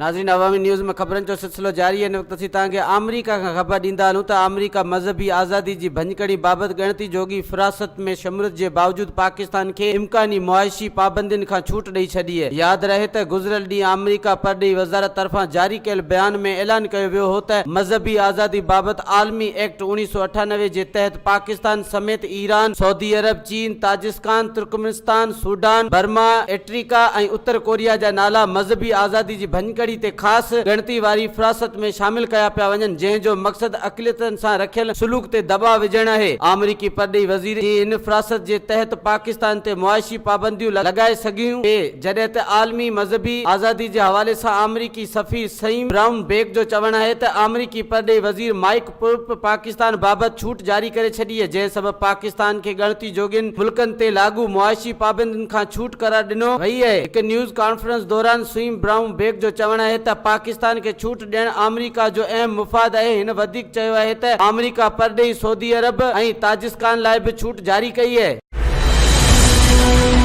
ناظرين عوامي نيوز ۾ خبرن جو سلسلو جاري آهي، هن وقت اسين توهان کي آمريڪا کان خبر ڏيندا هلون ته آمريڪا مذهبي آزادي جي ڀڃڪڙي بابت ڳڻتي جوڳي فراست ۾ شموليت جي باوجود پاڪستان کي امڪاني معاشي پابندين کان ڇوٽ ڏئي ڇڏي. ياد رهي ته گذريل ڏينهن آمريڪا پرڏيهي وزارت طرفان جاري ڪيل بيان ۾ اعلان ڪيو ويو هو ته مذهبي آزادي بابت عالمي ايڪٽ 1998 جي تحت پاڪستان سميت ايران، سعودي عرب، چين، Tajikistan, Turkmenistan, Sudan, Burma, ايٽريڪا ۽ Uttar Korea جا نالا مذهبي آزادي جي ڀڃڪڙي تي خاص ڳڻتي واري فهرست ۾ شامل ڪيا پيا وڃن، جنهن جو مقصد اقليتن سان رکيل سلوڪ تي دٻاء وجهڻ آهي. آمريڪي پرڏيهي وزير جي هن فهرست جي تحت پاڪستان تي معاشي پابنديون لڳائي سگهيون پي، جڏهن ته عالمي مذهبي آزادي جي حوالي سان آمريڪي سفير سيم برائون بيڪ جو چوڻ آهي ته آمريڪي پرڏيهي وزير مائيڪ پومپ پاڪستان بابت ڇوٽ جاري ڪري ڇڏي جنهن سبب پاڪستان کي ڳڻتي جوڳين ملڪن تي لاڳو معاشي پابندين کان ڇوٽ قرار ڏنو وئي آهي. هڪ نيوز ڪانفرنس دوران سوئم برائون بيڪ جو چوڻ آهي ته پاڪستان کي ڇوٽ ڏيڻ آمريڪا جو اهم مفاد آهي. هن وڌيڪ چيو آهي ته آمريڪا پرڏيهي سعودي عرب ۽ تاجڪستان لاء به ڇوٽ جاري ڪئي آهي.